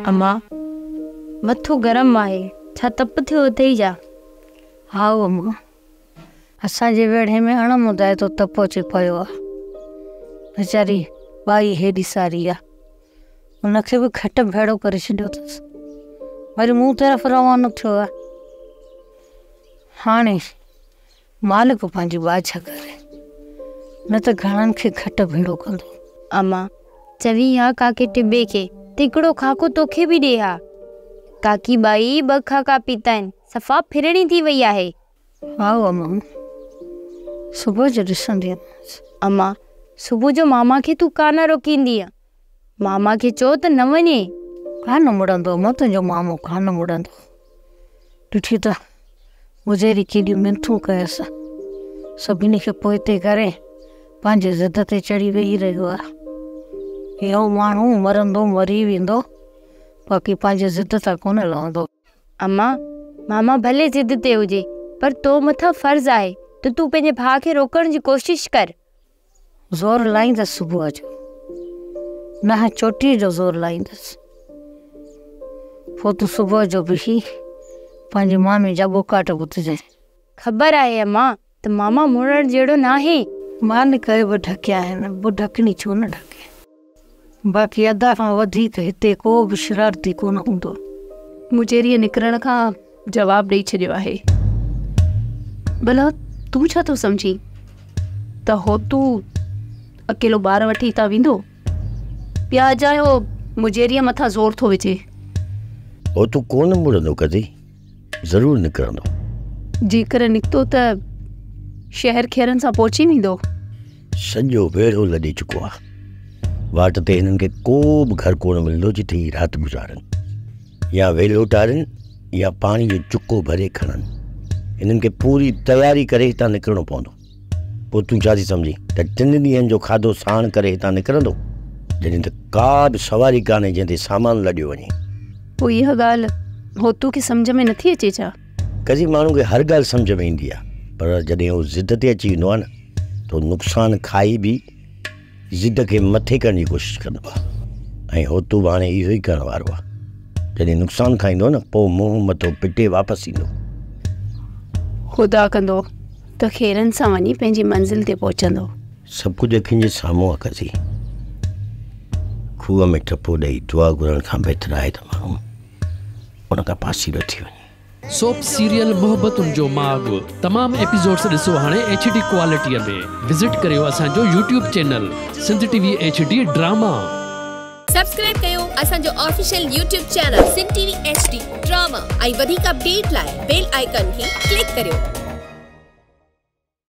اما، مٿو گرم آهي، ڇا تپ ٿيو اٿئي ڇا؟ هائو اما، اسان جي ويڙهي ۾ اڻ مدائتو تپ اچي پيو آ. ويچاري ٻائي هيڏي ساري آ، ان کي به کٽ ڀيڙو ڪري ڇڏيو اٿس. وري مون طرف روانو ٿيو آ. هاڻي مالڪ پنهنجي ٻاجهه ڪري، نه ته گهڻن کي کٽ ڀيڙو ڪندو. اما، چوين ها ڪاڪي ٽٻي کي ته هڪڙو خاڪو توکي به ڏي ها. ڪاڪي ٻائي ٻه خاڪا پيتا آهن، صفا ڦرڻي ٿي وئي آهي. هائو اما، صبح جو ڏسنديمانس. اما، صبح جو ماما کي تون ڪانه روڪيندينء؟ ماما کي چئو ته نه وڃي. ڪانه مڙندو اما، تنهنجو مامو ڪانه مڙندو. ڏٺي ته گذري ڪيڏيون منٿون ڪيس. سڀني کي پوئتي ڪري پنهنجي ضد تي چڙهي ويهي رهيو آهي. اهو ماڻهو مرندو مري ويندو، باقي پنهنجي ضد تان ڪونه لهندو. اما، ماما ڀلي ضد تي هجي، پر تو مٿان فرض آهي ته تون پنهنجي ڀاء کي روڪڻ جي ڪوشش ڪر. زور لائيندس صبح جو، نهن چوٽيء جو زور لائيندس. پوء تون صبح جو بيهي پنهنجي مامي جا ٻوڪاٽ ٻڌجانء. خبر آهي اما ته ماما مڙڻ جهڙو ناهي. مان ڪئي به ڍڪيا آهن، به ڍڪڻي ڇو نه ڍڪي. باقي ادا کان وڌيڪ هتي ڪو به شرارتي ڪونه هوندو. مجيريء نڪرڻ کان جواب ڏئي ڇڏيو آهي. ڀلا تون ڇا ٿو سمجهين ته هوتو اڪيلو ٻار وٺي هتان ويندو؟ يا اجايو مجيريء مٿان زور ٿو وجهي؟ هوتو ڪونه مڙندو قضي، ضرور نڪرندو. جيڪر نڪتو ته شهر خيرن سان پهچي ويندو. سڄو ويڙهو لڏي چڪو آ. واٽ تي هنن کي ڪو به گهر ڪونه ملندو جتي هي رات گذارن يا ويلو ٽارين يا پاڻي جو چڪو ڀري کڻن. هنن کي پوري تياري ڪري هتان نڪرڻو پوندو. پوء تون ڇا ٿي سمجهين ته ٽن ڏينهن جو کاڌو ساڻ ڪري هتان نڪرندو؟ جڏهن ته ڪا به سواري ڪانهي جنهن تي سامان لڏيو وڃي. پوء اها ڳالهه هوتو کي سمجهه ۾ نٿي اچي ڇا؟ قضي ماڻهو کي هر ڳالهه سمجهه ۾ ايندي آهي، پر جڏهن هو ضد تي اچي ويندو آهي نه ته هو نقصان کائي به ضد کي مٿي ڪرڻ جي ڪوشش ڪندو آهي ۽ هوتو به هاڻي اهو ئي ڪرڻ وارو آهي. جڏهن نقصان کائيندو نه پوء منهن مٿو پٽي واپس ايندو. خدا ڪندو ته خيرن سان وڃي پنهنجي منزل تي پهچندو. سڀ ڪجهه اکين جي سامهون آهي قضي. کوهه ۾ ٽپو ڏئي دعا گهرڻ کان بهتر آهي ته ماڻهو ان کان پاسيرو ٿي وڃي. سوپ سيريل محبتن جو ماڳ تمام ايپيسوڊس ڏسو هاڻي ايڇ ڊي ڪوالٽي ۾ وزٽ ڪريو اسان جو YouTube channel Sindh T V H D drama. Subscribe ڪيو اسان جو official YouTube channel Sindh T V H D drama ۽ وڌيڪ اپڊيٽ لاء بيل آئيڪان کي ڪلڪ ڪريو.